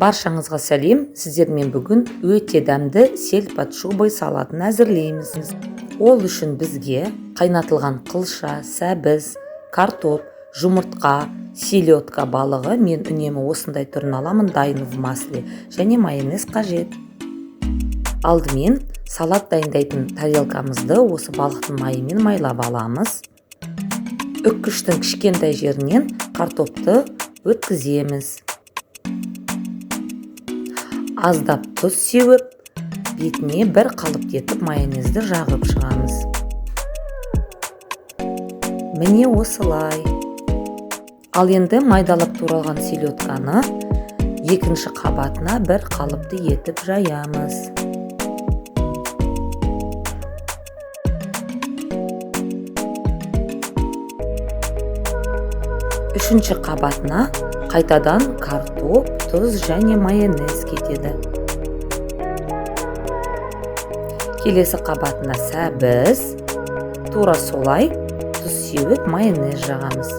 Баршаңызға сәлем! Сіздермен бүгін өте дәмді сельдь под шубой салатын әзірлейміз. Ол үшін бізге қайнатылған қылша, сәбіз, картоп, жұмыртқа, селедка балығы, мен үнемі осындай түрін аламын, дайын в масле, және майонез қажет. Алдымен салат дайындайтын тарелкамызды осы балықтың майымен майлап аламыз. Үккіштің кішкентай жерінен картопты өткіземіз. Аздап тұз сеуіп, бетіне бір қалыпты етіп майонезді жағып шығамыз. Міне осылай. Ал енді майдалап туралған селедканы екінші қабатына бір қалыпты етіп жаямыз. Үшінші қабатына қайтадан картоп, тұз және майонез кетеді. Келесі қабатына сәбіз, тура солай тұз сеуіп майонез жағамыз.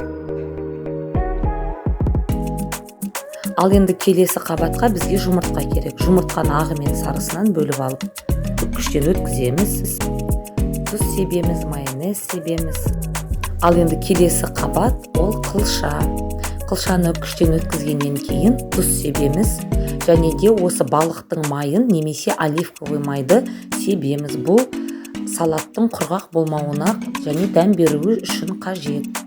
Ал енді келесі қабатқа бізге жұмыртқа керек. Жұмыртқаны ағы мен сарысынан бөліп алып, үккіштен өткіземіз. Тұз себеміз, майонез себеміз. Ал енді келесі қабат ол қылша. Қылшаны үккіштен өткізгеннен кейін тұз себеміз және де осы балықтың майын немесе оливковый майды себеміз. Бұл салаттың құрғақ болмауына және дәм беруі үшін қажет.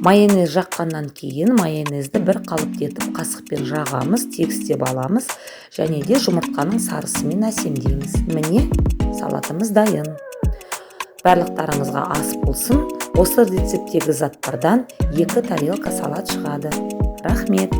Майонез жаққаннан кейін майонезді бір қалыпты етіп қасықпен жағамыз, тегістеп аламыз және де жұмыртқаның сарысымен әсемдейміз. Міне, салатымыз дайын. Барлықтарыңызға ас болсын. Осы рецепттегі заттардан 2 тарелка салат шығады. Рахмет.